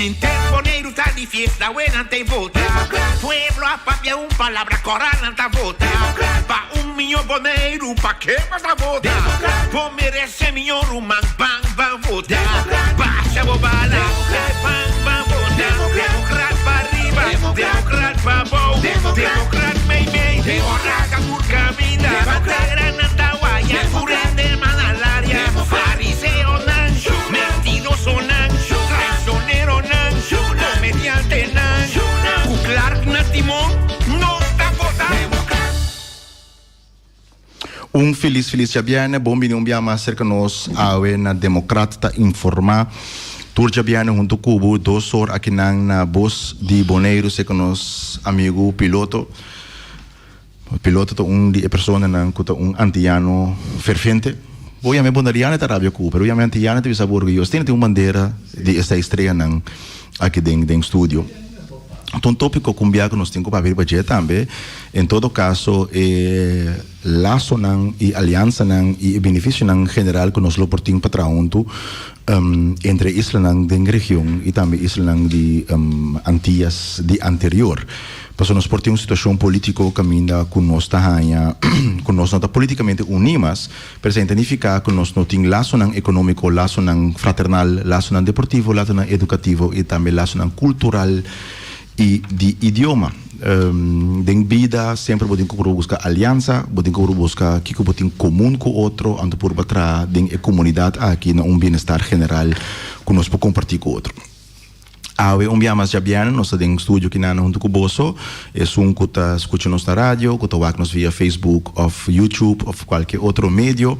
Henter Boneiru ta di fiesta, awe nan ta vota. Pueblo a papia un palabra, kòrá nan ta vota. Pa un mihó Boneiru, pa ke bo ta vota? Bo meresé mihó ruman, ban ban vota. Basha bo bala, ban ban vota. Demokrat pa riba, demokrat pa bou, demokrat mei mei, kòrá ka tur kaminda. Bandera nan ta waya, tur hende man alaria. Fariseonan, mentirosonan, traicioneronan, comediantenan, cu Clark na timon, nos ta vota. Un felis felis djabièrnè, bon bini un bia mas serka nos awe na Demokrat ta informá. Tur djabièrnè huntu ku bo dos or akinan na Bos di Boneiru serka nos amigu Piloto. Piloto ta un di e personanan ku ta un antiano fervente. Bo yama e boneriano e ta rabia ku bo, pero bo yama e antiano e ta bisa bo orguyoso. Tene tin un bandera di e seis streanan aki den den studio. Ta un tópiko ku un bia ku nos tin ku papia riba dje tambe. En todo kaso e lasonan i aliansanan i e benefisionan general ku nos lo por tin pa traha huntu entre e islanan den region i tambe islanan di Antias di anterior. Pasobra nos por tin un situashon polítiko kaminda ku nos ta haña ku nos no ta polítikamente uní mas, pero esei ta nifiká ku nos no tin lasonan ekonómiko, lasonan fraternal, lasonan deportivo, lasonan edukativo i tambe lasonan kultural i di idioma. Den bida semper bo tin ku purba buska aliansa, bo tin ku purba buska kiko bo tin komun ku otro, anto purba traha den e komunidat aki na un bienestar general ku nos por kompartí ku otro. Awe un bia mas djabièrnè nos ta den studio kinan huntu ku boso. Esun ku ta skucha nos na radio, ku ta wak nos via Facebook òf YouTube òf kualke otro medio.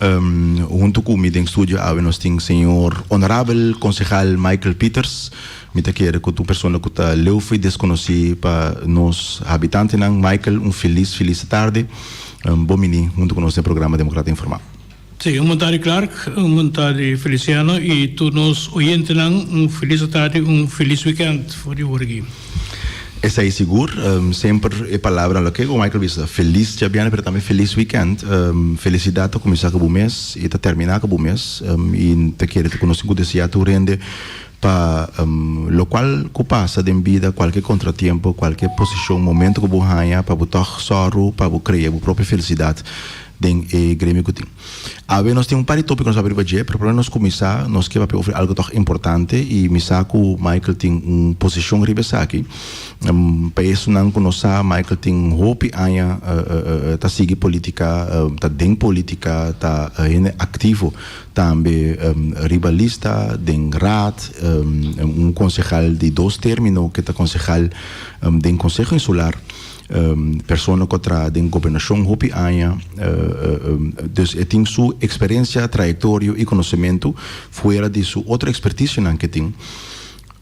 Huntu ku mi den studio awe nos tin señor Honorabel Konsehal Michael Pieters. Mi ta kere ku ta un persona ku ta leu fo'i deskonosí pa nos habitantenan. Michael, un felis felis tarde. Bon bini huntu ku nos den programa Demokrat Informá. Sí, un bon tardi Clark, un bon tardi Feliciano y tur nos oyentenan un feliz atardi, un feliz weekend for di ora aki. Esei sigur, semper e palabra loke ku Michael bisa, feliz djabièrnè pero tambe feliz weekend. Felisidat ta kuminsá ku bo mes i ta terminá ku bo mes i ta kere ku nos tin ku deseá tur hende pa lokual ku pasa den bida, kualke kontratiempo, kualke posishon, momento ku bo haña pa bo tòg sòru pa bo krea bo propio felisidat. Den e gremio ku tin. Awe nos tin un par di tópiko nos a riba dje, pero promé nos kuminsá nos ke papia over algu tòg importante i mi sa ku Michael tin un posishon riba esaki. Pa esunnan ku no sa, Michael tin hopi aña ta sigui polítika, ta den polítika, ta hende aktivo tambe riba lista, den raad, un konsehal di dos término ke ta konsehal den Konseho Insular. Persona ku a traha den gobernashon hopi aña, dus e tin su eksperensia, trayektorio i konosementu fuera di su otro ekspertisionan ku e tin.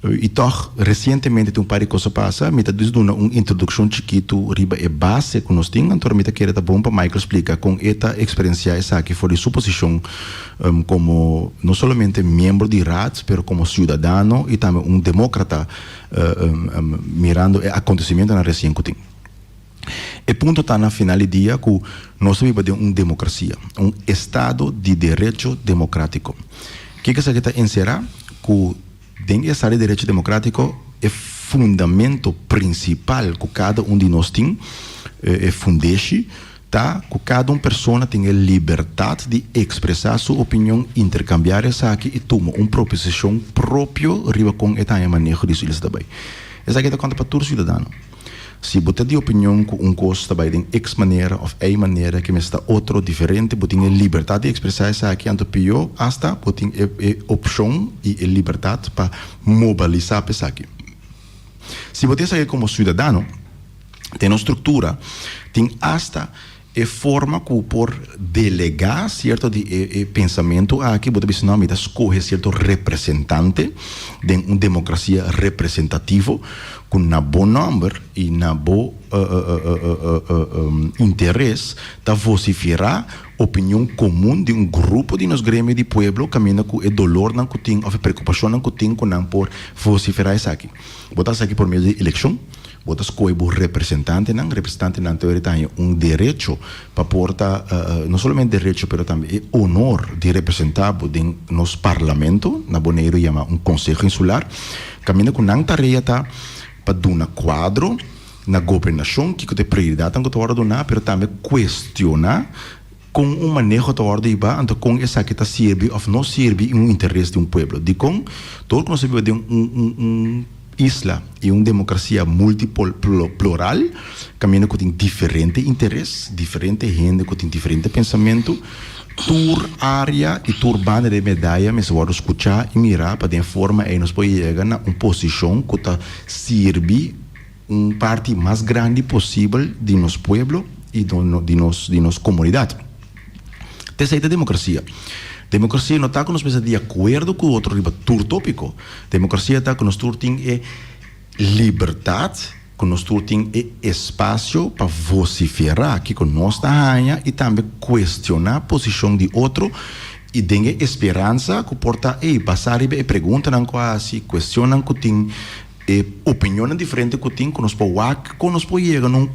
I tòg resientemente tin un par di kos a pasa, mi ta dus duna un introdukshon chikitu riba e base ku nos tin, anto mi ta kere ta bon pa Michael splika kon e ta eksperensiá esaki for di su posishon komo no solamente miembro di Raad, pero komo siudadano i tambe un demókrata. Mirando e acontecimientonan recien cu tin. E punto ta na final di dia cu nos ta biba den un democracia, un estado di derecho democratico. Kico esaki ta encera? Cu den e estado di derecho democratico e fundamento principal cu cada un di nos tin, e fundeshi, Ta ku kada un persona tin e libertat di ekspresá su opinion, interkambiar esaki i tuma un proposishon propio riba kon e ta haña maneho di su isla ta bai. Esaki ta konta pa tur siudadano. Si bo ta di opinion ku un kos ta bai den eks manera òf ei manera ke mester ta otro diferente, bo tin e libertat di ekspresá esaki, anto pió asta bo tin e e opshon i e libertat pa mobilisá pa esaki. Si bo tin esaki komo siudadano, Den nos struktura tin asta e forma ku por delegá sierto di e pensamentu aki, bo ta bisa no mi ta skohe sierto representante den un demokrasia representativo ku na bo nòmber i na bo interes ta vosiferá opinion komun di un grupo di nos gremio di pueblo kaminda ku e dolornan ku tin òf e preokupashonnan ku tin ku nan por vosiferá esaki. Bo ta hasi esaki por medio di elekshon. Bo ta skohe bo representantenan, representantenan ta worde ta haña un derecho pa por ta, no solamente derecho pero tambe e honor di representá bo den nos parlamento, na Boneiru yama un konseho insular, kaminda ku nan tarea ta pa duna kuadro na gobernashon kiko ta e prioridatnan ku ta wòrdu duná pero tambe kuestioná kon un maneho ta wòrdu hibá anto kon esaki ta sirbi òf no sirbi un interes di un pueblo. Dikon? Tur ku nos ta biba den un un isla i un demokrasia multiploral kaminda ku tin diferente interes, diferente hende ku tin diferente pensamentu, tur área i tur banda di e medaya mester wòrdu skuchá i mirá pa den e forma ei nos por yega na un posishon ku ta sirbi un parti mas grandi posibel di nos pueblo i di nos di nos komunidat. Ta esei ta demokrasia. Demokrasia no ta ku nos mester di akuerdo ku otro riba tur tópiko. Demokrasia ta ku nos tur tin e libertat, ku nos tur tin e espasio pa vosiferá kiko nos ta haña i tambe kuestioná posishon di otro i den e esperansa ku por ta, ey, basá riba e preguntanan ku a hasi, kuestionnan ku tin, E opinionnan diferente ku tin ku nos por wak kon nos por yega na un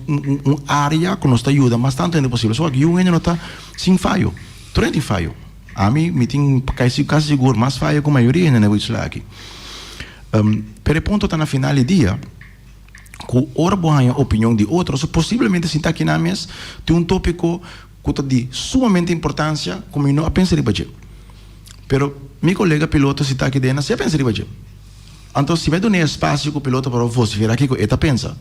un área ku nos ta yuda mas tantu hende posibel. So wak yu hende no ta sin fayo. Tur hende tin fayo. Ami mi tin kasi kasi sigur mas fayo ku mayoria hende na e isla aki. Pero e punto ta na final di dia ku ora bo haña opinion di otro so posiblemente sinta aki nan mes tin un tópiko ku ta di sumamente importansia ku mi no a pensa riba dje. Pero mi kolega piloto sinta aki den nan si a pensa riba dje. Anto si mi a dun'é espasio ku piloto por a vosiferá kiko e ta pensa,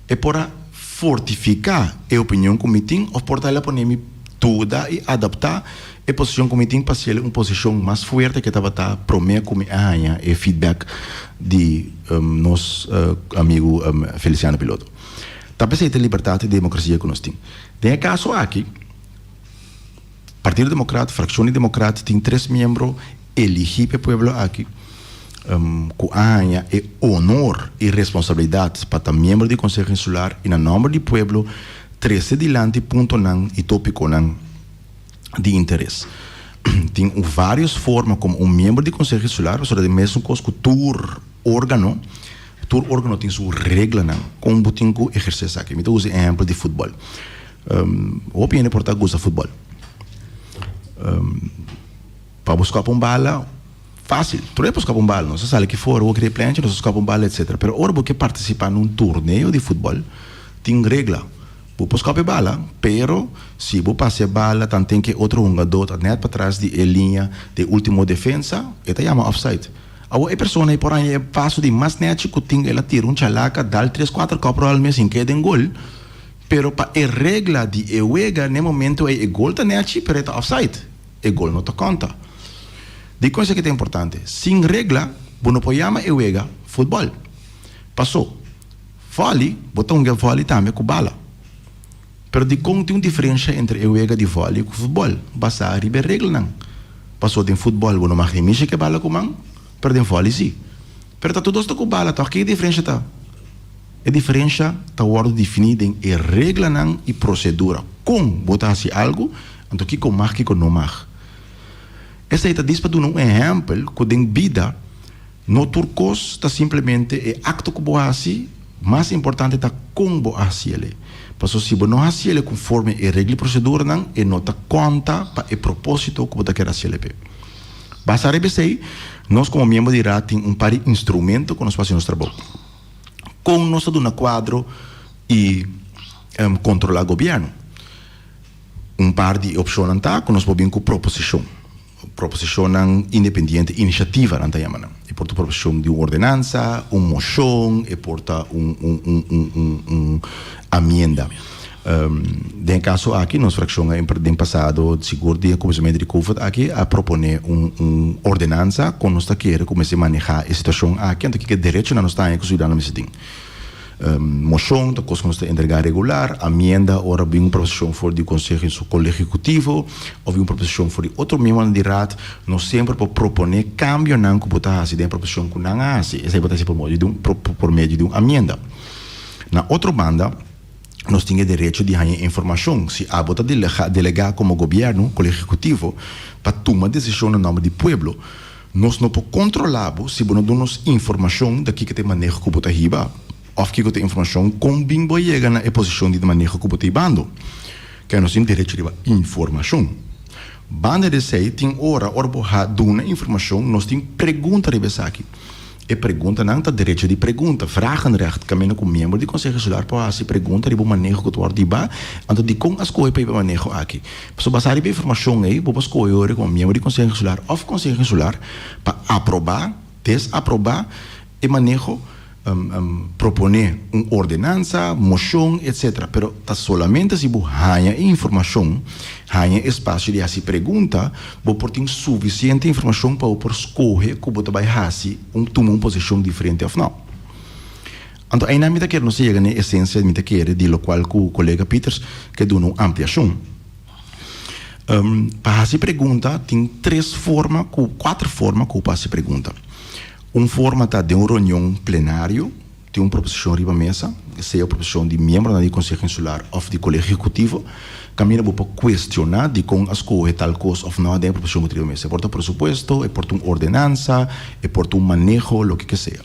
e por a fortifiká e opinion ku mi tin òf por ta el a pone mi duda i adaptá e posishon ku mi tin pa hasiel un posishon mas fuerte ku e tabata promé ku mi a haña e feedback di nos amigu Feliciano Piloto. Ta p'esei ta e libertat i demokrasia ku nos tin. Den e kaso aki. Partido Democrat, Fraccion di Democrat tin tres miembro eligi p'e pueblo aki cu a haña e honor y responsabilidad pa ta miembro di Conseho Insular y na nomber di pueblo trece dilanti puntonan y topiconan di interes. Tin varios forma como un miembro di Conseho Insular, pasobra den mesun cos cu tur organo, tur organo tin su reglanan con bo tin cu eherce esaki. Mi ta usa e ehempel di futbol. Hopi hende por ta gusta futbol. Pa bo skòp un bala, fásil. Tur hende por skòp un bala. Nos a sali aki for, wak riba e plenchi, nos a skòp un bala, etsetera. Pero ora bo ke partisipá na un torneo di futbol, tin regla. Bo por skòp e bala, pero si bo pasa e bala tanten ke otro hungadó ta nèt patras di e liña di e último defensa, e ta yama offside. Awor e persona ei por haña e paso di mas nèchi ku tin, el a tira un chalaka, dal tres kuater kòp ròl mes sin keda den gol. Pero pa e regla di e wega n'e momento ei e gol ta nechi pero e ta offside, e gol no ta konta. Dikon esaki ta importante? Sin regla bo no por yama e wega futbòl. Paso, vòli, bo ta hunga vòli tambe ku bala. Pero dikon tin un diferensha entre e wega di vòli ku futbòl? Basá riba e reglanan. Paso den futbòl bo no mag ni mishi ku e bala ku man, pero den vòli si. Pero ta tur dos ta ku bala tòg, ke e diferensha ta? E diferensha ta wòrdu definí den e reglanan i prosedura kon bo ta hasi algu, anto kiko mag kiko no mag. Esei ta dis pa duna un ehèmpel ku den bida no tur kos ta simplemente e akto ku bo hasi, mas importante ta kon bo a hasi el'e. Paso si bo no hasi el'e konforme e regla i proseduranan e no ta konta pa e propósito ku bo ta kere hasi el'e p'e. Basá riba esei, nos komo miembro di Raad tin un par di instrumento ku nos por hasi nos trabou. Kon nos ta duna kuadro i kontrolá gobièrnu? Un par di e opshonnan ta ku nos por bin ku proposishon, proposishonnan independiente, inisiativa nan ta yama nan. E por ta proposishon di un ordenansa, un moshon, e por ta un un amienda. Den e kaso aki nos frakshon a den pasado, sigur di e kuminsamentu di covid aki, a proponé un un ordenansa kon nos ta kere ku mester manehá e situashon aki, anto kiko e derechonan nos ta haña ku siudadano mester tin. Moshon ta kos ku nos ta entregá regular, amienda ora bin un proposishon for di konseho en su kolegio ehekutivo òf bin un proposishon for di otro miembronan di raad, nos semper por proponé kambionan ku bo ta hasi den e proposishon ku nan a hasi. Esei bo ta hasi por modio di un por medio di un amienda. Na otro banda. Nos tin e derecho di haña informashon. Si abo ta delegá komo gobièrnu, Kolegio Ehekutivo, pa tuma desishon na nòmber di pueblo, nos no por kontrolá bo si bo no duna nos informashon di kiko ta e maneho ku bo ta hiba. Òf kiko ta e informashon? Kon bin bo a yega na e posishon di maneho ku bo ta hibando? Ke nos tin derecho riba informashon. Banda di esei, tin ora, ora bo ha duna informashon, nos tin pregunta riba esaki. E preguntanan ta derecho di pregunta, vragenrecht, kaminda ku miembro di Konseho Insular por hasi pregunta riba un maneho ku ta wòrdu hibá, anto dikon a skohe pa hiba e maneho aki? Pasobra basá riba e informashon ei, bo por skohe ora komo miembro di Konseho Insular òf Konseho Insular pa aprobá, desaprobá e maneho, proponé un ordenansa, moshon, etcetera. Pero ta solamente si bo haña e informashon, haña e espasio di hasi pregunta, bo por tin sufisiente informashon pa bo por skohe ku bo ta bai hasi un tuma un posishon diferente òf nò. Anto einan mi ta kere nos a yega na e esensia mi ta kere di lokual ku kolega Pieters ke duna un ampliashon. Pa hasi pregunta tin tres forma ku kuater forma ku bo por hasi pregunta. Un forma ta den un reunion plenario, tin un proposicion riba mesa, sea un proposicion di miembronan di Conseho Insular of di Colegio Ejecutivo, caminda bo por cuestiona dicon a scoge tal cos of no den e proposicion cu ta riba mesa. E por ta presupuesto, e por ta un ordenansa, e por ta un maneho, loke ke sea.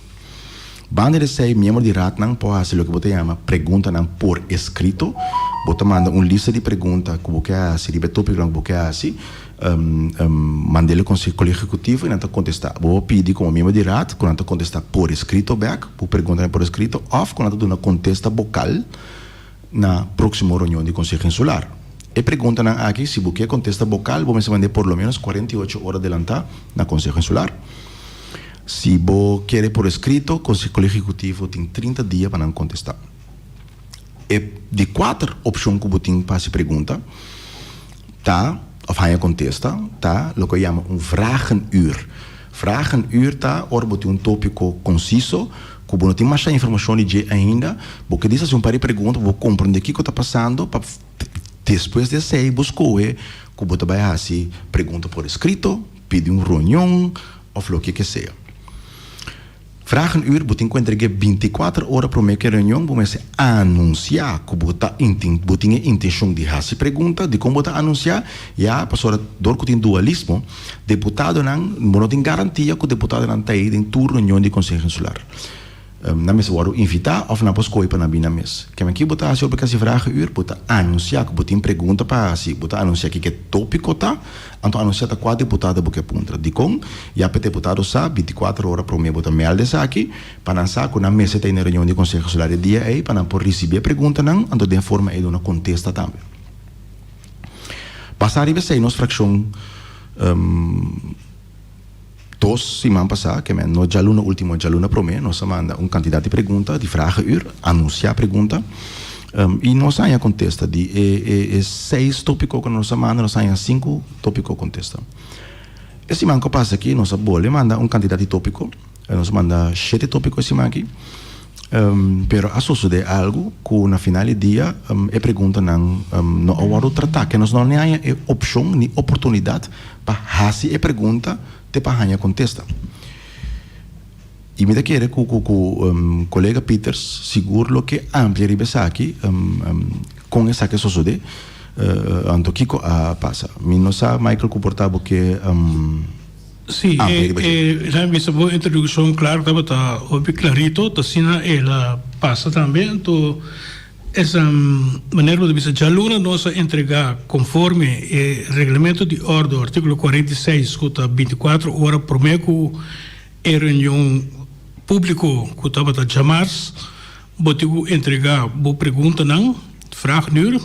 Banda di esei, miembro di Raadnan por haci loke bo ta yama preguntanan por escrito. Bo ta manda un lista di pregunta cu bo ke haci riba e topiconan cu bo ke haci. Mand'el e Kolegio Ehekutivo i nan ta kontestá. Bo por pidi komo miembro di Raad ku nan ta kontestá por eskrito bèk, bo preguntanan por eskrito, òf ku nan ta duna kontesta bokal na próksimo reunion di Konseho Insular. E preguntanan aki, si bo ke kontesta bokal, bo mester mand'é por lo ménos 48 ora adelantá na Konseho Insular. Si bo kere por eskrito, Kolegio Ehekutivo tin 30 dia pa nan kontestá. E di kuater opshon ku bo tin pa hasi pregunta ta, òf haña kontesta, ta loke a yama un vragenuur. Vragenuur ta ora bo tin un tópiko konsiso ku bo no tin masha informashon di dje ainda, bo ke disa hasi un par di pregunta pa bo komprendé kiko ta pasando pa despues di esei bo skohe ku bo ta bai hasi pregunta por eskrito, pidi un reunion òf loke ke sea. Vragenuur, bo tin ku entreg'é bintikuater ora promé ku e reunion. Bo mester anunsiá ku bo ta bo tin e intenshon di hasi pregunta. Dikon bo ta anunsiá? Ya, pasobra dor ku tin dualismo, deputadonan, bo no tin garantia ku deputadonan ta ei den tur reunion di Konseho Insular. Nan mester wòrdu invitá òf nan por skohe pa nan bini nan mes. Keme ki bo ta hasi ora bo ke hasi vragenuur? Bo ta anunsiá ku bo tin pregunta pa hasi. Bo ta anunsiá kiko e tópiko ta. Anto anunsiá ta kua deputado bo ke puntra. Dikon? Ya p'e deputado sa, bintikuater ora promé bo ta mèlda esaki, pa nan sa ku nan mester ta na e reunion di Konseho Insular e dia ei, pa nan por risibí e preguntanan, anto den forma ei duna kontesta tambe. Basá riba esei nos frakshon dos siman pasá, ke men no djaluna último, djaluna promé, nos a manda un kantidat di pregunta, di vragenuur, anunsiá pregunta, i nos a haña kontesta. Di e seis tópiko ku nos a manda, nos a haña sinku tópiko kontesta. E siman ku a pasa aki nos a bolbe manda un kantidat di tópiko, nos a manda shete tópiko e siman aki, pero a sosodé algu ku na final di dia e preguntanan no a wòrdu tratá, ke nos no a haña e opshon ni oportunidat pa hasi e pregunta te pa haña kontesta. I mi ta kere ku ku ku kolega Pieters sigur lo ke amplia riba esaki kon esaki a sosodé anto kiko a pasa. Mi no sa Michael ku por ta bo ke Sí, amplia riba dje. E nan bisa bo introdukshon klar tabata hopi klarito, ta asina el a pasa tambe. Anto esa manera bo ta bisa djaluna nos a entregá konforme e reglamento di òrdu artíkulo 46 ku ta 24 ora promé ku E reunion públiko ku tabata djamars, bo tin ku entregá bo preguntanan, vraagnuur.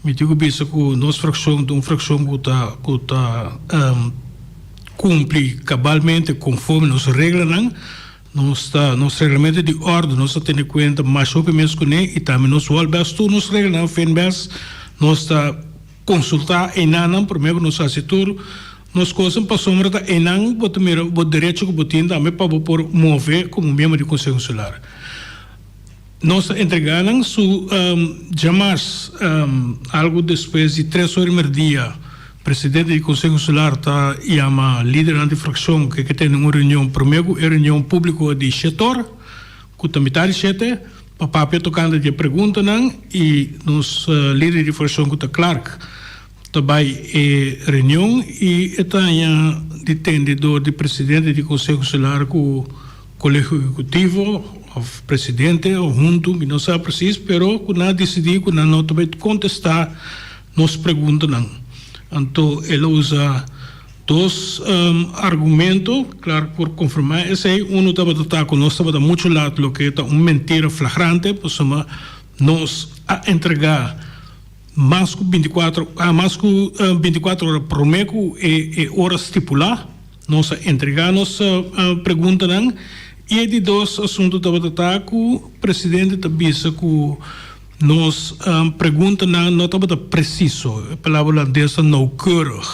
Mi tin ku bisa ku nos frakshon ta un frakshon ku ta ku ta kumpli kabalmente konforme nos reglanan. Nos ta nos reglamento di òrdu nos ta tene kuenta masha hopi mes kuné i tambe nos wòl bes tur nos reglanan fin bes nos ta konsultá enanan promé ku nos hasi tur Nos kosen pasobra ta einan bo ta mira bo derecho ku bo tin tambe pa bo por move komo miembro di Konseho Insular. Nos ta entregá nan su djamars algu despues di tres ora di merdia. Presidente di Konseho Insular ta yama lidernan di frakshon ku ke tene un reunion promé ku e reunion públiko di shetor ku ta mitad di shete pa papia tokante di e preguntanan i nos lider di frakshon ku ta Clark Ta bai e reunion y e ta haña di tende door di presidente di Conseho Insular cu Colegio Ejecutivo. òf presidente òf huntu, mi no sa presis, pero ku nan a disidí ku nan no ta bai kontestá nos preguntanan. Anto el a usa dos argumento, Clark por konfirmá esei, unu tabata ta ku nos tabata muchu lat, loke ta un mentira flagrante, pasobra nos a entregá mas ku bintikuatro mas ku bintikuatro ora promé ku e ora stipulá. Nos a entregá nos preguntanan i e di dos asuntu tabata ta ku presidente ta bisa ku nos preguntanan no tabata presiso, e palabra hulandes ta nauwkeurig.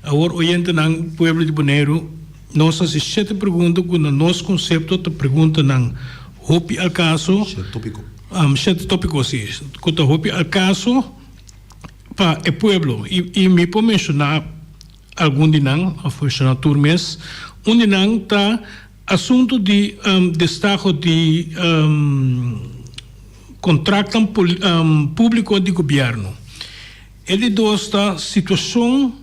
Awor oyentenan, pueblo di Boneiru, nos hasi shete pregunta ku na nos konsepto ta preguntanan hopi al kaso. Shete topiko. Shete topiko, si, ku ta hopi al kaso pa e pueblo. I mi por menshoná. Algun di nan a funciona tur mes. Un di nan ta asuntu di destaho di contractnan publico di gobierno. E di dos ta situacion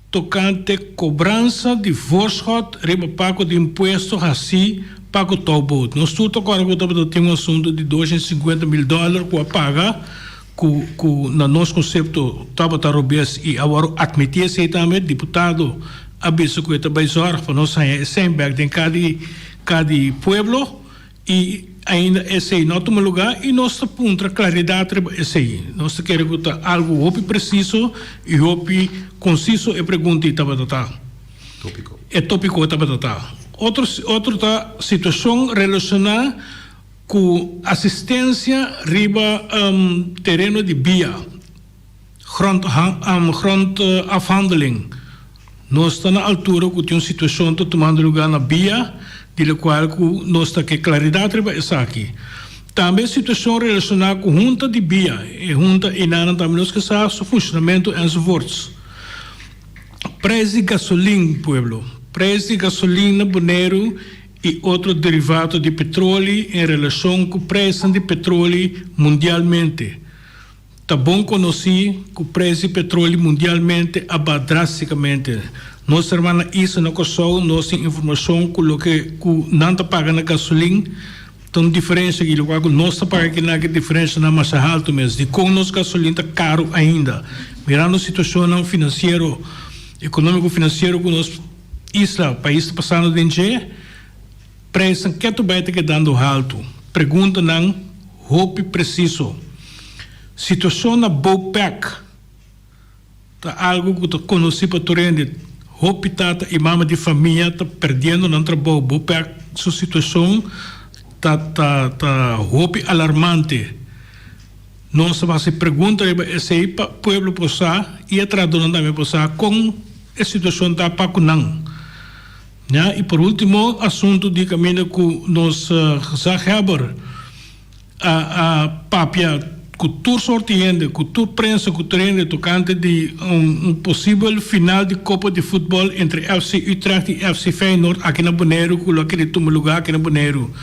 tocante cobransa di voorschot riba pago di impuesto haci pa cu touwboot. Nos tur ta corda cu tabata tin un asuntu di 250 mil dollar cu a paga. Ku ku na nos konsepto tabata robes i a wòrdu atmití esei tambe. Diputado a bisa ku e ta bai zòrg pa nos haña e sèn bèk den ka di ka di pueblo i ainda esei no a tuma lugá i nos ta puntra klaridat riba esei. Nos ta kere ku ta algu hopi presiso i hopi konsiso e pregunta i tabata ta. Tópiko. E tópiko tabata ta. Otro otro ta situashon relashoná. Ku asistensia riba tereno di bia, grond grondafhandeling. Nos ta na altura ku tin un situashon ta tumando lugá na bia, di lokual ku nos ta ke klaridat riba esaki. Tambe situashon relashoná ku hunta di bia, e hunta einanan tambe nos ke sa su funshonamentu enzovoorts. Prijs di gasolin, pueblo. Prijs di gasolin na Boneiru i otro derivato di petroli en relashon ku preisnan di petroli mundialmente. Ta bon konosí ku preis di petroli mundialmente a baha drástikamente. Nos hermana isla na Kòrsou nos tin informashon ku loke ku nan ta paga na gasolin ta un diferensha i lokual ku nos ta paga akinan ke diferenshanan masha haltu mes. Dikon nos gasolin ta karu ainda? Mirando situashonnan finansiero, ekonómiko finansiero ku nos. Isla, pais ta pasando den dje, prijsnan ketu bai ta kedando haltu. Preguntanan hopi presiso. Situacion na Bopec ta algo cu ta conoci pa tur hende. Hopi tata y mama di famia ta perdiendo nan trabou. Bopec su situacion ta ta ta hopi alarmante. Nos ta hasi pregunta riba esei pa pueblo por sa y e trahadornan tambe por sa con e situacion ta pa cu nan. Ya, y por ultimo asunto di caminda cu nos gezaghebber a a papia cu tur soort di hende, cu tur prensa, cu tur hende tocante di un un posibel final di copa di futbol entre FC Utrecht y FC Feyenoord aki na Boneiru cu lo a kere tuma lugar aki na Boneiru.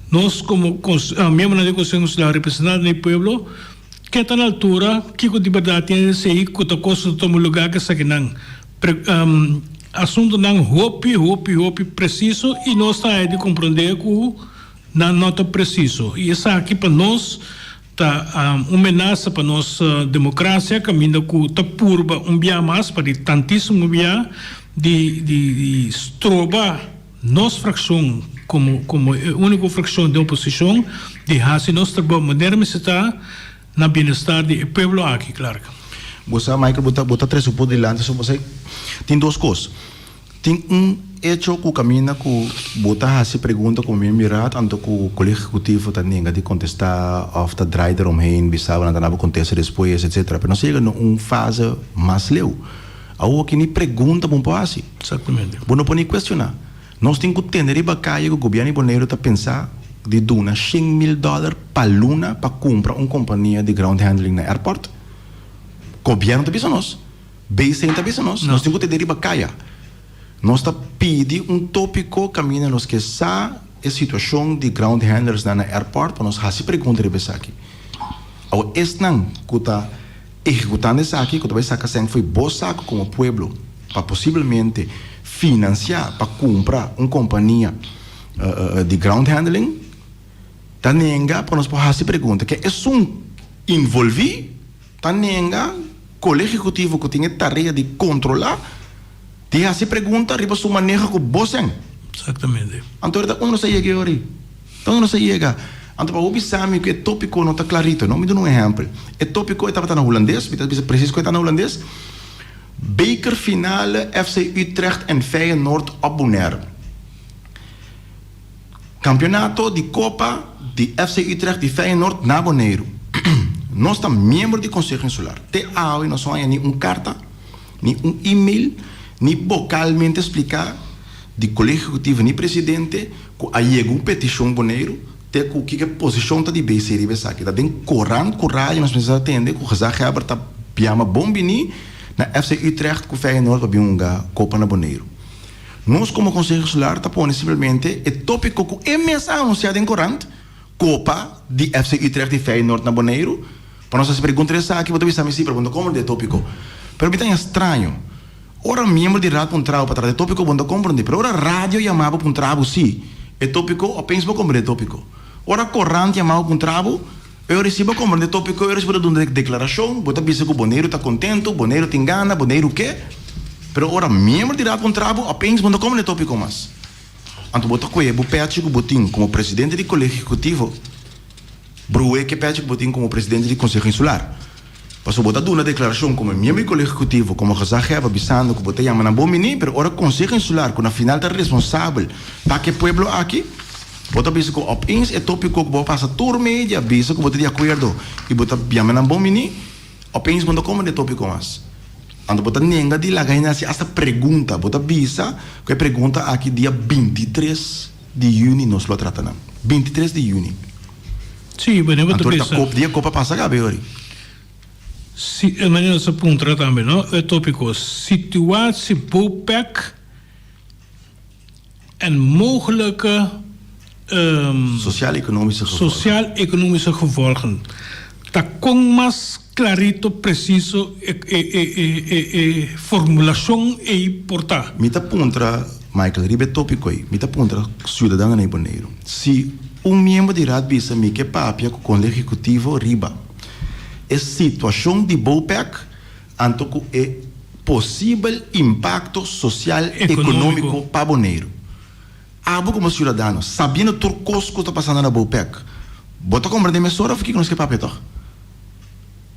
Nos komo miembronan di Konseho Insular representante di pueblo ke ta na altura kiko di bèrdat tin esei ku ta kos ta tuma lugá ku esakinan asuntunan hopi hopi hopi presiso i nos ta haña di komprondé ku nan no ta presiso i esaki pa nos ta un menasa pa nos demokrasia kaminda ku ta purba un bia mas pa di tantísimo bia di di stroba Nos frakshon, komo komo e úniko frakshon den oposishon, di hasi nos trabou manera mester ta na bienestar di e pueblo aki, Clark. Bo sa, Michael, bo ta bo ta trese un punto dilanti so pasobra tin dos kos. Tin un echo ku kaminda ku bo ta hasi pregunta ku mi mira tanto ku Kolegio Ehekutivo ta nenga di kontestá òf ta draai eromheen, bisa bo nan ta daba kontesta despues, etsetera. Pero nos a yega na un fase mas leu. Awor ki ni pregunta bo por hasi. Exactamente. Bo no por ni cuestiona. Nos tin cu tende riba caye cu gobierno di Boneiru ta pensa di duna 100,000 dollar pa luna pa cumpra un compania di ground handling na airport. Gobierno ta bisa nos. BCN ta bisa nos. Nos tin cu tende riba caya. Nos ta pidi un topico caminda nos ke sa e situacion di ground handlers nan na airport pa nos hasi pregunta riba esaki. Awor esnan cu ta Ehekutando esaki ku ta bai saka sèn fo'i bo saku komo pueblo pa posiblemente finansiá pa kumpra un kompania. di ground handling ta nenga pa nos por hasi pregunta ke esun involvi ta nenga Kolegio Ehekutivo ku tin e tarea di kontrolá di hasi pregunta riba su maneho ku bosen. Exactamente. Anto ta unda nos a yega e ora ei? Ta unda nos a yega? Anto pa bo bisa mi ku e topiko no ta klarito, no? Mi duna un ehèmpel. E topiko e tabata na hulandes, mi ta bisa presis ku e ta na hulandes, Bekerfinale FC Utrecht en Feyenoord op Bonaire. Kampionato di Kopa di FC Utrecht di Feyenoord na Boneiru. Nos ta miembro di Konseho Insular. Te awe nos no haña ni un karta, ni un email, ni bokalmente spliká di Kolegio Ehekutivo ni presidente ku a yega un petishon Boneiru te ku kiko e posishon ta di BC riba esaki. Ta den korant ku radio nos mester a tende ku gezaghebber ta yama bon bini na FC Utrecht ku Feyenoord pa bin hunga Kopa na Boneiru. Nos komo Konseho Insular ta pone simplemente e tópiko ku e mes a anunsiá den korant, Kopa di FC Utrecht i Feyenoord na Boneiru. Pa nos hasi pregunta di esaki, bo ta bisa mi si, pero bo no ta komprondé e tópiko. Pero mi ta haña straño. Ora miembro di raad puntra bo pa trata e tópiko, bo no ta komprondé. Pero ora radio yama bo puntra bo si e tópiko, opeens bo komprondé e tópiko. Ora korant yama bo puntra bo, E ora si bo komprende topiko, e ora si bo ta duna deklarashon, bo ta bisa ku Boneiru ta kontentu, Boneiru tin gana, Boneiru ke. Pero ora miembro di Raad kontra bo, opeens bo no ta komprende topiko mas. Anto bo ta kohe bo pèchi ku bo tin komo presidente di Kolegio Ehekutivo, bru'é ku e pèchi ku bo tin komo presidente di Konseho Insular. Pasobra bo ta duna deklarashon komo miembro di Kolegio Ehekutivo, komo gezaghebber bisando ku bo ta yama nan bon bini, pero ora Konseho Insular ku na final ta responsabel pa ke pueblo aki, Bo ta bisa ku opeens e topiko ku bo a pasa tur media bisa ku bo ta di akuerdo i bo ta yama nan bon bini, opeens bo no ta komprende e topiko mas. Anto bo ta nenga di laga hende hasi asta pregunta. Bo ta bisa ku e pregunta aki dia 23 di yüni nos lo a trata nan. 23 di yüni. Sí, wanneer bo ta Anto ta bisa. kop dia kop a pasa kabe ori. Si, wanneer nos a puntra tambe, no? E topiko, situatie Bopec. En mogelijke Sociaal-economische gevolgen. Sociaal-economische gevolgen. Ta kon mas clarito, preciso e e formulacion ei por ta? Mi ta puntra, Michael, riba e topico ei, mi ta puntra ciudadanonan di Boneiru, si un miembro di Raad bisa mi ke papia cu Kolegio Ehecutivo riba e situacion di Bopec, Anto ku e posibel impakto sosial ekonómiko pa Boneiru. Abo komo siudadano, sabiendo tur kos ku ta pasando na Bopec, bo ta komprendé mesora òf kiko nos ke papia tòg?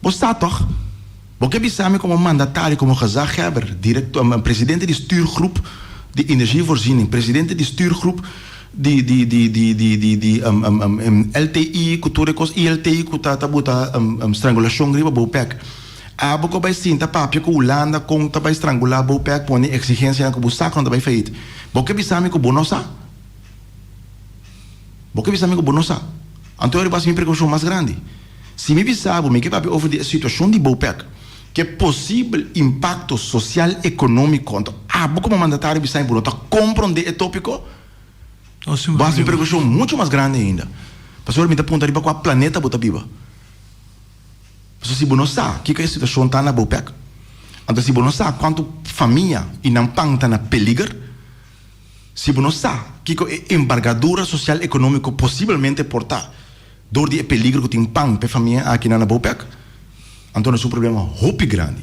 Bo sa tòg? Bo ke bisa mi komo mandatario, komo gezaghebber, direktor, presidente di stuurgroep di energievoorziening, presidente di stuurgroep di di di di di di di LTI ku tur e kos, ILTI ku ta ta buta strangulashon riba Bopec. Abo ku a bai sinta papia ku Hulanda kon ta bai strangulá bo pek pone eksigensianan ku bo sa ku nan ta bai feit. Bo ke bisa mi ku bo no sa? Bo ke bisa mi ku bo no sa? Anto e riba hasi mi prekupashon mas grandi. Si mi bisa bo mi ke papia over di e situashon di Bopec, ke posibel impakto sosial ekonómiko, anto abo komo mandatario bisa mi bo no ta komprondé e tópiko? Bo hasi mi prekupashon muchu mas grandi ainda. Pasobra mi ta puntra riba kua planeta bo ta biba. Pasobra si bo no sa kiko e situashon ta na Bopec, anto si bo no sa kuantu famia i nan pan ta na peliger, si bo no sa kiko e embargadura sosial ekonómiko posibelmente por ta dor di e peligro ku tin pan pa e famia akinan na Bopec, anto nos un problema hopi grandi.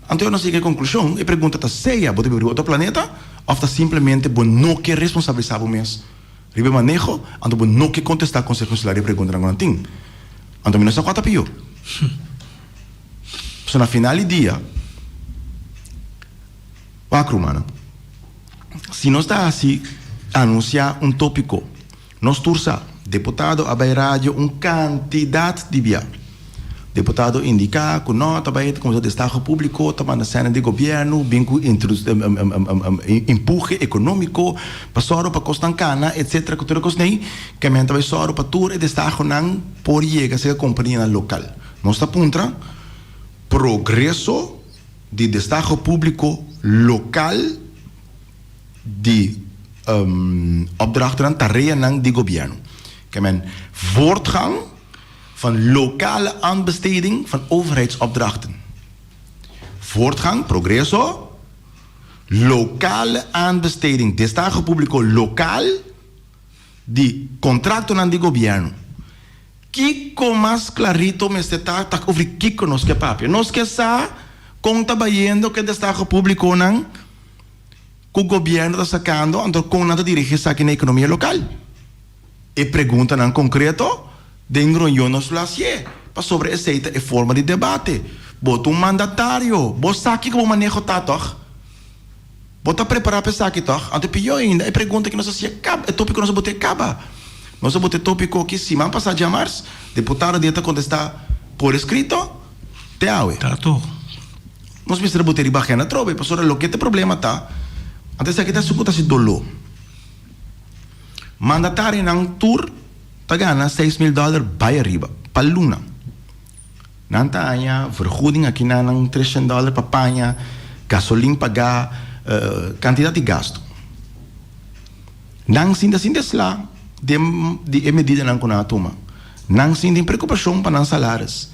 Anto nos yega e konklushon, e pregunta ta sea bo ta biba riba otro planeta òf ta simplemente bo no ke responsabilisá bo mes. Riba e maneho, anto bo no ke kontestá Konseho Insular e preguntanan ku nan tin. Anto mi no sa kua ta pió. Pasobra na final di dia, wak rumannan, si nos ta hasi anunsiá un tópiko, nos tur sa, deputado a bai radio un kantidat di bia. Deputado indiká ku no ta bai kuminsá destaho públiko, ta manda sèna di gobièrnu bin ku empuhe ekonómiko pa sòru pa kosnan kana etsetera ku tur e kosnan ei ke men ta bai sòru pa tur e destahonan por yega serka kompanianan lokal. Nos ta puntra progreso di destaho públiko lokal di opdrachtennan, tareanan di gobièrnu. Ke men voortgang. Van lokale aanbesteding van overheidsopdrachten. Voortgang, progreso, Lokale aanbesteding, destaho públiko lokal. di kontraktonan di gobièrnu. Kiko mas klarito mester ta ta over di kiko nos ke papia. Nos ke sa kon ta bayendo ku e destaho públikonan ku gobièrnu ta sakando anto kon nan ta dirigi esaki na ekonomia lokal. E preguntanan konkreto den reunion nos lo hasié pasobra esei ta e forma di debate. Bo ta un mandatario, bo sa kiko bo maneho ta tòg? Bo ta prepará pa esaki tòg? Anto pió ainda, e pregunta ku nos a hasié kaba, e tópiko nos a bot'é kaba. Nos a bota e tópiko aki siman pasá djamars, deputado di e ta kontestá por eskrito te awe. Ta tòg. Nos mester a bot'é riba agenda atrobe, pasobra loke ta e problema ta, anto esaki ta esun ku ta hasi doló. Mandatarionan tur ta gana 6000 dòler bai ariba pa luna. Nan ta haña vergoeding aki na nan 300 dòler pa paña, gasolin pagá, kantidat di gastu. Nan sinta sin deslá den di e medidanan ku nan a tuma. Nan sinti preokupashon pa nan salaris.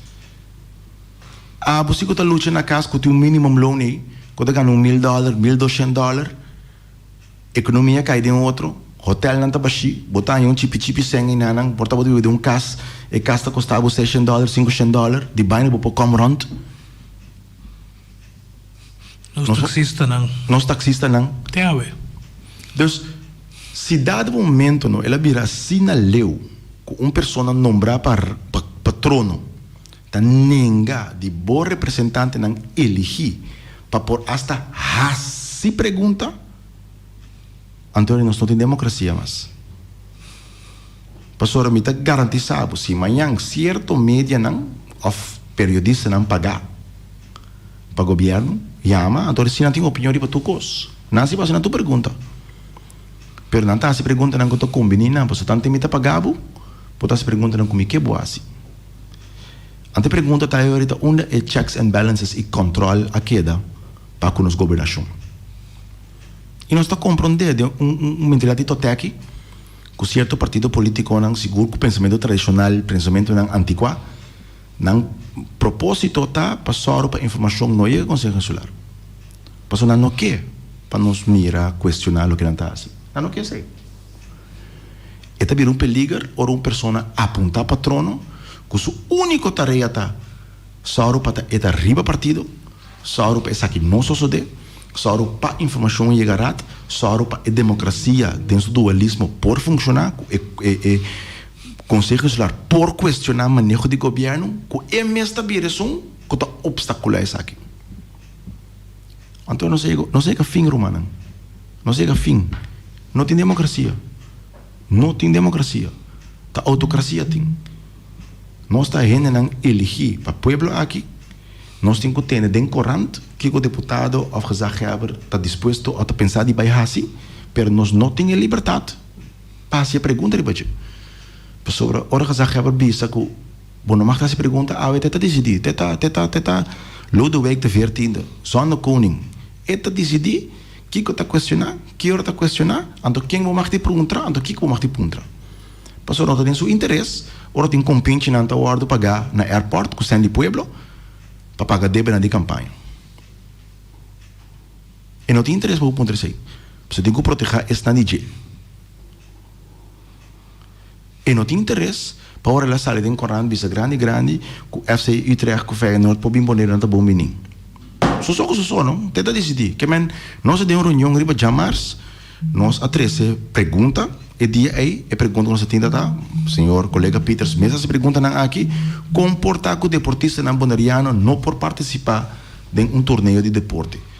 Abo si ku ta lucha na kas ku tin un minimumloon ei, ku ta gana un mil dòler, 1200 dòler. Ekonomia kai den otro, hotelnan ta bashí, bo ta haña un chipi chipi sèn einanan, por ta bo ta biba den un kas, e kas ta kosta bo seishent dòler, sinkoshen dòler, di baina bo por kòm rònt. Nos taksistanan. Nos taksistanan. Te awe. Dus, si dado momento no el a bira asina leu ku un persona nombrá pa pa trono ta nenga di bo representantenan eligí pa por asta hasi pregunta, anto nos no tin demokrasia mas. Pasobra mi ta garantisá bo, si mañan sierto medianan òf periodistanan pagá pa gobièrnu yama, anto si nan tin opinion riba tur kos, nan si por hasi nan tur pregunta. Pero nan ta hasi preguntanan ku ta kombiní nan, pasobra tantu mi ta pagá bo, bo ta hasi preguntanan ku mi ke bo hasi. Anto e pregunta ta ahorita unda e checks and balances y control a keda pa cu nos gobernacion. Y nos ta comprende den un un mentalidad di toteki cu cierto partido politiconan sigur cu pensamento tradicional, pensamentonan anticua, nan proposito ta pa sòru pa informacion no yega Conseho Insular. Pasobra nan no ke pa nos mira, cuestiona loke nan ta haci. Nan no ke esey. E ta bira un peliger ora un persona apuntá pa trono ku su úniko tarea ta sòru pa ta e ta riba partido, sòru pa esaki no sosodé, sòru pa informashon yega rat, sòru pa e demokrasia den su dualismo por funshoná, ku e e Konseho Insular por kuestioná maneho di gobièrnu, ku e mes ta bira esun ku ta opstakulá esaki. Anto nos a yega, nos a yega fin rumannan. Nos a yega fin. No tin demokrasia. No tin demokrasia. Ta autokrasia tin. Nos ta hendenan eligí pa pueblo aki. Nos tin ku tene den korant kiko deputado òf gezaghebber ta dispuesto òf ta pensa di bai hasi, pero nos no tin e libertat pa hasi e pregunta riba dje. Pasobra ora gezaghebber bisa ku Bo no mag ta hasi pregunta awe te ta disidí, te ta, te ta, te ta Lodewijk de veertiende, Zonnekoning. E ta disidí kiko ta kuestioná, ki ora ta kuestioná, anto ken bo mag di puntra, anto kiko bo mag di puntra. Pasobra no ta den su interes ora tin kompinchinan ta wòrdu pagá na airport ku sèn di pueblo pa paga debenan di kampaña. E no tin interes pa bo puntra esei, pasobra tin ku protehá esnan di dje. E no tin interes pa ora el a sali den korant bisa grandi grandi ku FC Utrecht ku Feyenoord por bin Boneiru nan ta bon bini. Soso ku soso no, te ta disidí. Ke men nos a den un reunion riba djamars, nos a trese pregunta e dia ei, e pregunta ku nos a tin ta ta, señor kolega Pieters mes a hasi preguntanan aki, kon por ta ku deportistanan boneriano no por partisipá den un torneo di deporte?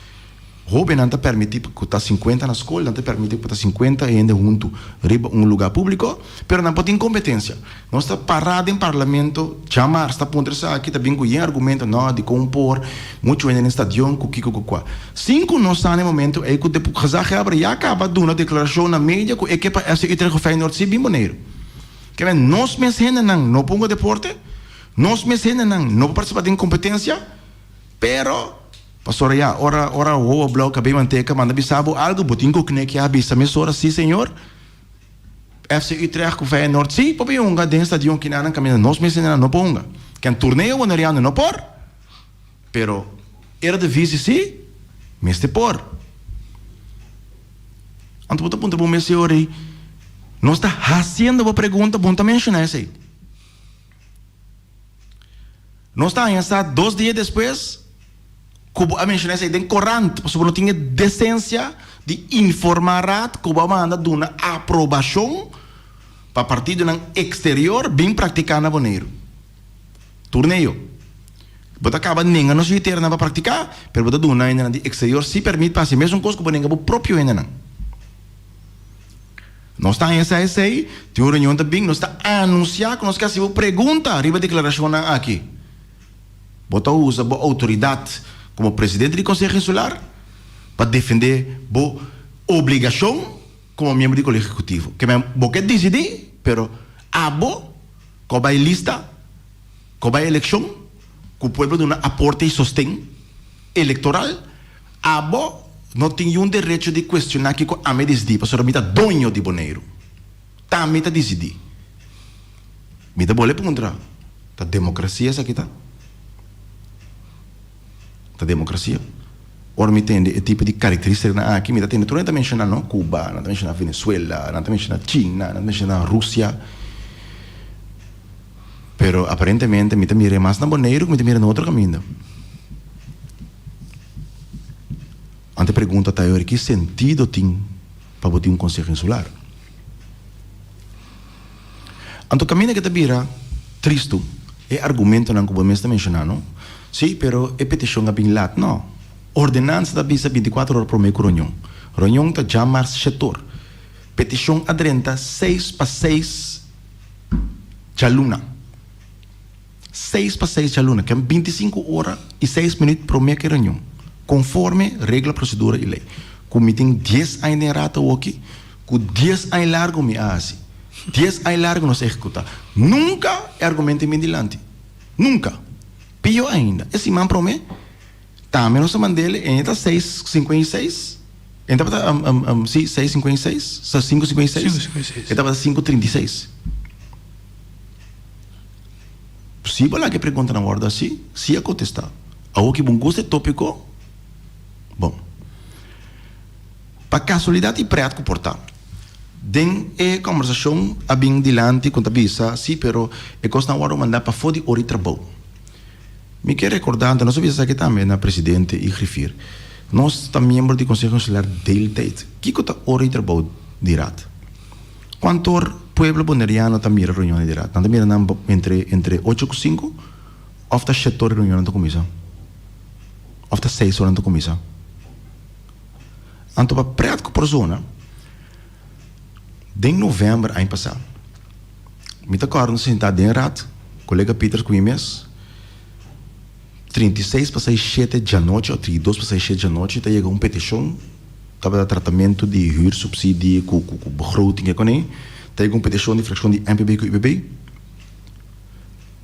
Hóbennan ta permití pa ku ta sinkuenta na skol, nan ta permití pa ta sinkuenta hende huntu riba un lugá públiko, pero nan por tin kompetensia. Nos ta pará den parlamento djamars ta puntra esaki, ta bin ku yen argumento, no, dikon por muchu hende den stadion ku kiko ku kua. Sin ku nos sa na e momento ei ku gezaghebber ya kaba duna deklarashon na media ku e ke pa FC Utrecht òf Feyenoord si bin Boneiru. Ke men nos mes hendenan no por hunga deporte, nos mes hendenan no por partisipá den kompetensia, pero. Pasobra ya, ora, ora wowo blou kabei manteka manda bisa bo algu, bo tin ku knek ya bisa mesora, sí señor. FC Utrecht ku Feyenoord sí por bin hunga den stadion kinanan kaminda nos mes hendenan no por hunga. Ken torneo boneriano no por, pero Eredivisie sí mester por. Anto bo ta puntra bo mes e ora ei, Nos ta hasiendo bo pregunta, bo no ta menshoná esei. Nos ta haña sa dos dia despues ku bo a menshoná esei den korant, pasobra bo no tin e desensia di informá raad ku bo a manda duna aprobashon pa partidonan eksterior bin praktiká na Boneiru. Turneo. Bo ta kaba nenga nos yuiternan pa praktiká, pero bo ta duna hendenan di eksterior si pèrmit pa hasi mesun kos ku bo nenga bo propio hendenan. Nos ta haña sa esei, tin un reunion ta bin, nos ta anunsiá ku nos ke hasi bo pregunta riba deklarashonnan aki. Bo ta usa bo outoridat komo presidente di Konseho Insular pa defendé bo obligashon komo miembro di Kolegio Ehekutivo. Ke men bo ke disidí, pero abo ku a bai lista, ku a bai elekshon, ku pueblo duna aporte i sosten elektoral, Abo no tin yun derecho di cuestiona kico ami disidi pasobra mi ta doño di Boneiru. Ta mi ta disidi. Mi ta bole puntra, ta democracia esaki ta? Ta democracia? Ora mi tende e tipo di caracteristicanan aki, mi ta tende tur nan ta menciona no, Cuba, nan ta menciona Venezuela, nan ta menciona China, nan ta menciona Rusia. Pero aparentemente mi ta mira e mas na Boneiru cu mi ta mira na otro caminda. Ante pregunta ta ayora ki sentido tin pa bo tin un konseho insular? Anto kaminda ke ta bira tristu e argumentonan ku bo mes ta menshoná no? Sí, pero e petishon a bin lat. No. Ordenansa ta bisa bintikuater ora promé ku reunion. Reunion ta djamars shetor. Petishon a drenta seis pa seis djaluna. Seis pa seis djaluna, ken bintisinku ora i seis minüt promé ku e reunion, konforme regla, prosedura i lei. Ku mi tin dies aña den rato awoki, ku dies aña largu mi a hasi. Dies aña largu nos a ehekutá. Nunka e argumento a bin dilanti. Nunka. Pio ainda, e siman promé tambe nos a mand'el e ta seis sinkuenta i seis, e tabata, si, 6.56, 5.56, e tabata 5.36. Si bo laga e preguntanan wòrdu hasi, si a kontestá. Awor ki bo gusta e tópiko, bon. Pa kasualidat i prèt ku por ta, den e kòmbersashon a bin dilanti ku ta bisa, si, pero e kosnan a wòrdu mandá pafó di ora di trabou. Mi ke rekordá, anto nos a bisa esaki tambe na presidente i griffier, nos ta miembro di Konseho Insular deeltijd. Kiko ta ora di trabou di Raad? Kuantor pueblo boneriano ta mira reunionnan di raad? Nan ta mira nan entre entre ocho ku sinku òf ta shete ora reunionnan ta kuminsá? Òf ta seis ora nan ta kuminsá? Anto pa prèt ku por zona, den novèmber aña pasá, mi ta kòrda nos a sintá den raad, kolega Pieters ku mi mes, 36 pa seis shete djanochi òf 32 pa seis shete djanochi ta yega un petishon. Tabata tratamentu di huursubsidie ku ku begroting e kuné. Ta yega un petishon di frakshon di NPB ku UPB.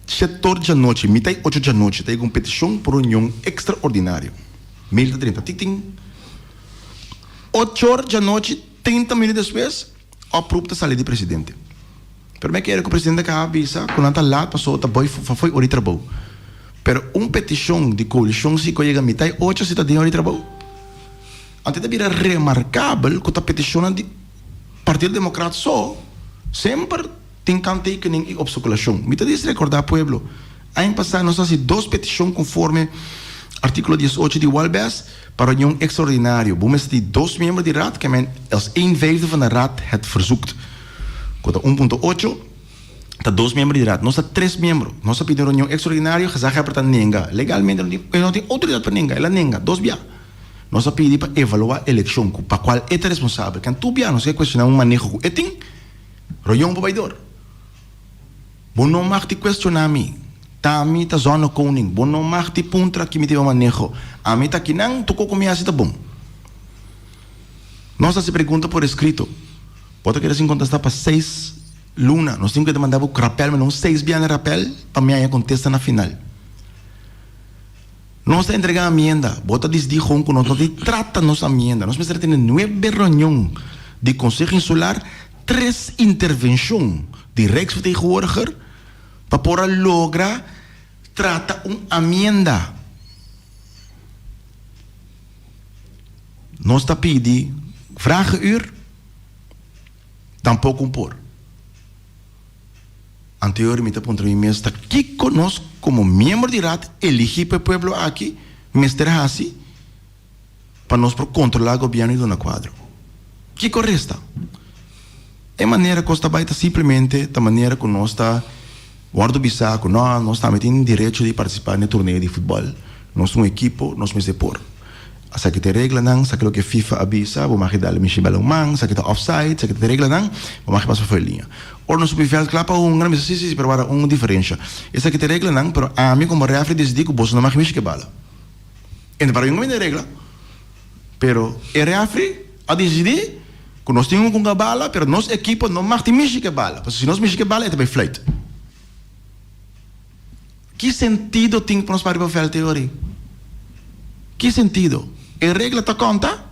Shetor djanochi, mitá i ocho djanochi, ta yega un petishon pa reunion ekstraordinario. Mail ta drenta tik tin. Ochor djanochi, 30 minüt despues, oproep ta sali di presidente. Pero mi a kere ku presidente a kaba bisa ku nan ta lat pasobra ta bai fo'i ora di trabou. Pero un petishon di koalishon si ku a yega mitá i ocho si ta den ora di trabou. Anto e ta bira remarkabel ku ta petishonnan di Partido Demokrat so semper tin kanttekening i opstakulashon. Mi ta dis rekordá pueblo, aña pasá nos a hasi dos petishon konforme artíkulo 18 di Walbes pa reunion ekstraordinario. Bo mester di dos miembro di Raad, ke men als een vijfde van de Raad het verzoekt. Ku ta 1.8 ta dos miembro di Raad. Nos ta tres miembro. Nos a pidi un reunion ekstraordinario, gezaghebber ta nenga. Legalmente e no tin outoridat pa nenga. El a nenga dos bia. Nos a pidi pa evaluá elekshon ku pa kual e ta responsabel. Kan tur bia nos ke kuestioná un maneho ku e tin, royon pa bai dor. Bo no mag di kuestioná mi. Ta mi ta zonnekoning. Bo no mag di puntra ki mi tin pa maneho. Ami ta kinan, tur koko mi hasi ta bon. Nos hasi pregunta por eskrito. Bo ta keda sin kontestá pa seis luna. Nos tin ku keda manda bo rapèl, manda un seis bia na rapèl pa mi haña kontesta na final. Nos ta entregá amienda. Bo ta disidí gon ku nos no tin trata nos amienda. Nos mester a tene nuebe reunion di Konseho Insular, tres intervenshon di Rijksvertegenwoordiger pa por a logra trata un amienda. Nos ta pidi vragenuur. Tampoko un por. Anterior mi ta puntra mi mes ta kiko nos komo miembro di Raad eligí pa e pueblo aki mester hasi pa nos por kontrolá gobièrnu i duna kuadro. Kiko resta? E manera kos ta bai ta simplemente ta manera ku nos ta wòrdu bisá ku no, nos tambe tin derecho di partisipá den e torneo di futbòl, nos ta un ekipo, nos mester por. Esaki ta e reglanan, esaki loke FIFA a bisa, bo mag dal mishi bala un man, esaki ta offside, esaki ta e reglanan, bo mag pasa for e liña. Ora nos subi vèlt kla pa hunga, nan bisa si, si, si, pero wara un diferensha. Esaki ta e reglanan, pero ami komo rèfri disidí ku boso no mag mishi ku e bala. E no para yunga mi den regla, pero e rèfri a disidí ku nos tin un ku bala, pero nos ekipo no mag tin mishi ku e bala, pasobra si nos mishi ku e bala e ta bai fluit. Ki sentido tin pa nos para riba vèlt e ora ei? Ki sentido? E regla ta konta,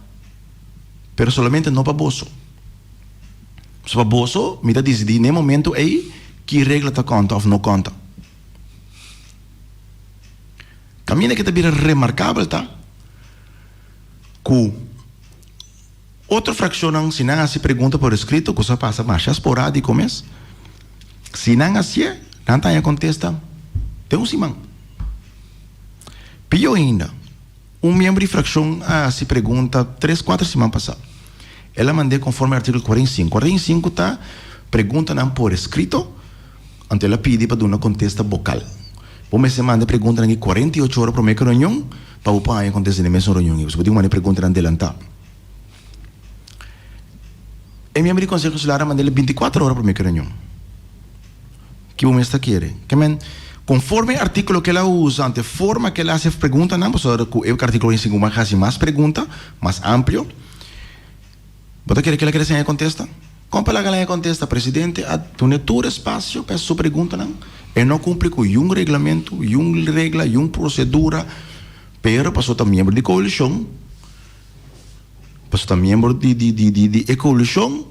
pero solamente no pa boso. So pa boso, mi ta disidí n'e momento ei ki regla ta konta òf no konta. Kaminda ke ta bira remarkabel ta ku Otro frakshonnan, si nan hasi pregunta por eskrito, ku sa pasa masha sporádiko mes, si nan hasié, nan ta haña kontesta den un siman. Pió ainda, un miembro di frakshon a hasi pregunta tres, kuater siman pasá. El a mand'é konforme artíkulo 45. 45 ta preguntanan por eskrito, anto el a pidi pa duna kontesta bokal. Bo mester manda e preguntanan aki 48 ora promé ku e reunion pa bo por haña kontesta den e mesun reunion ei. Bo tin ku manda e preguntanan delantá. E miembro di Konseho Insular a mand'el bintikuater ora promé ku e reunion. Ki bo mes ta kere? Ke men, konforme e artíkulo ku el a usa ante e forma ku el a hasi e preguntanan, pasobra ku e artíkulo ei segun bo a hasi mas pregunta, mas amplio, bo ta kere ku el a kere siña e kontesta? Kon pa laga el haña e kontesta? Presidente a dun'é tur espasio pa e hasi su preguntanan. E no kumpli ku yun reglamentu, yun regla, yun prosedura, pero pasobra ta miembro di koalishon, Pasobra ta miembro di di di di di e koalishon,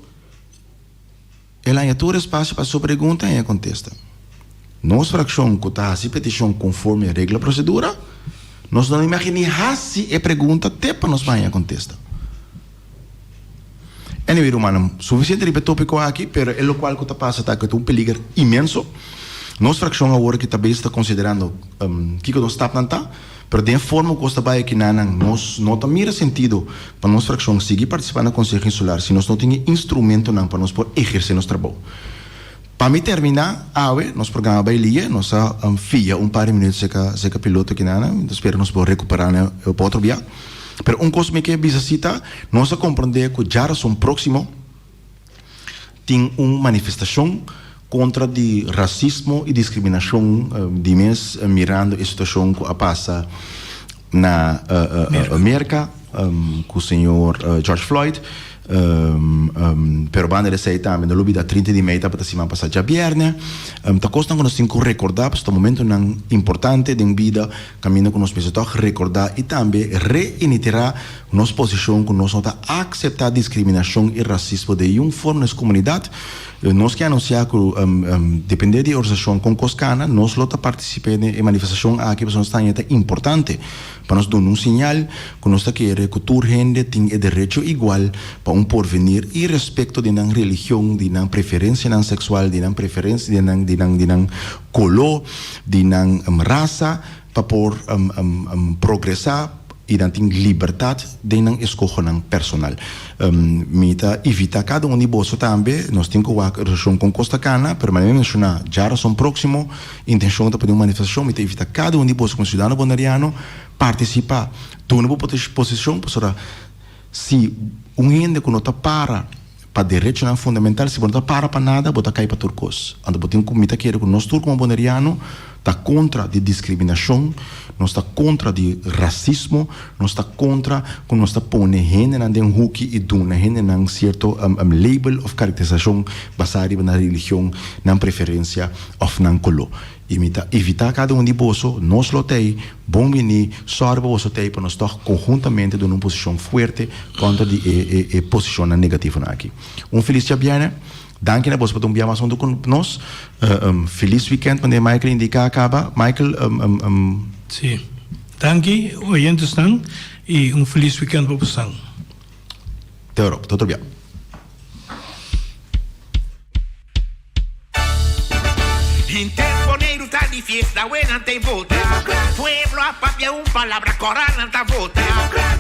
el haña tur espasio pa su pregunta i e kontesta. Nos frakshon ku ta hasi petishon konforme regla prosedura, nos no imagina ni hasi e pregunta te pa nos por haña kontesta. Anyway rumannan, sufisiente riba e topiko aki, pero e lokual ku ta pasa ta ku ta un peliger inmenso. Nos frakshon awor aki ta bes ta konsiderando kiko nos stapnan ta. Pero den e forma ku kos ta bai akinanan, nos no ta mira sentido pa nos frakshon sigui partisipá na Konseho Insular si nos no tin e instrumentonan pa nos por ehersé nos trabou. Pa mi terminá awe nos programa bai lia, nos a fia un par di minuut serka serka piloto akinanan, mi ta spera nos por rekuperá nan pa otro bia. Pero un kos mi ke bisa si ta, nos a komprondé ku djarason próksimo, Tin un manifestashon kontra di rasismo i diskriminashon di mes mirando e situashon ku a pasa na Merka ku señor George Floyd. Pero banda di esei tambe no lubida 30 di mei tabata siman pasá djabièrnè. Ta kosnan ku nos tin ku rekordá pasobra ta momentunan importante den bida kaminda ku nos mester tòg rekordá i tambe reiniterá Nos posishon ku nos no ta akseptá diskriminashon i rasismo den yun forma nos komunidat. Nos ke anunsiá ku dependé di e organisashon kon kos kana, nos lo ta partisip'é den e manifestashon aki pasobra nos ta haña ta importante pa nos duna un siñal ku nos ta kere ku tur hende tin e derecho igual pa un porvenir irespekto di nan religion, di nan preferensianan seksual, di nan preferensia di nan di nan di nan koló, di nan rasa pa por progresá. I nan tin libertat den nan eskohonan personal. Mi ta invitá kada un di boso tambe, nos tin ku wak relashon kon kos ta kana, pero manera mi menshoná djarason próksimo, intenshon ta pa den un manifestashon, mi ta invitá kada un di boso komo siudadano boneriano partisipá, duna bo posishon, pasobra si un hende ku no ta para Pa derechonan fundamental, si bo no ta para pa nada, bo ta kai pa tur kos. Anto bo tin ku, mi ta kere ku nos tur komo boneriano ta kontra di diskriminashon, nos ta kontra di rasismo, nos ta kontra ku nos ta pone hendenan den huki i duna hendenan sierto label òf karakterisashon basá riba nan religion, nan preferensia òf nan koló. I mi ta invitá kada un di boso, nos lo t'ei, bon biní, sòru pa boso t'ei pa nos tòg konhuntamente duna un posishon fuerte kontra di e e e posishonnan negativonan aki. Un felis djabièrnè. Danki na boso pa ta un bia mas huntu ku nos. Felis wikènt, manera Michael indiká a kaba. Michael. Sí. Danki oyentesnan i un felis wikènt pa bosnan. Te ora, te otro bia. Henter Boneiru ta di fiesta, awe nan ta vota. Pueblo a papia un palabra, kòrá nan ta vota.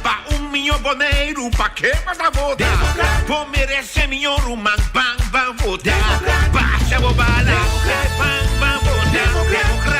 Pa un mihó Boneiru, pa ken bo ta vota? Bo meresé mihó ruman, ban ban vota. Basha bo bala, ban ban vota.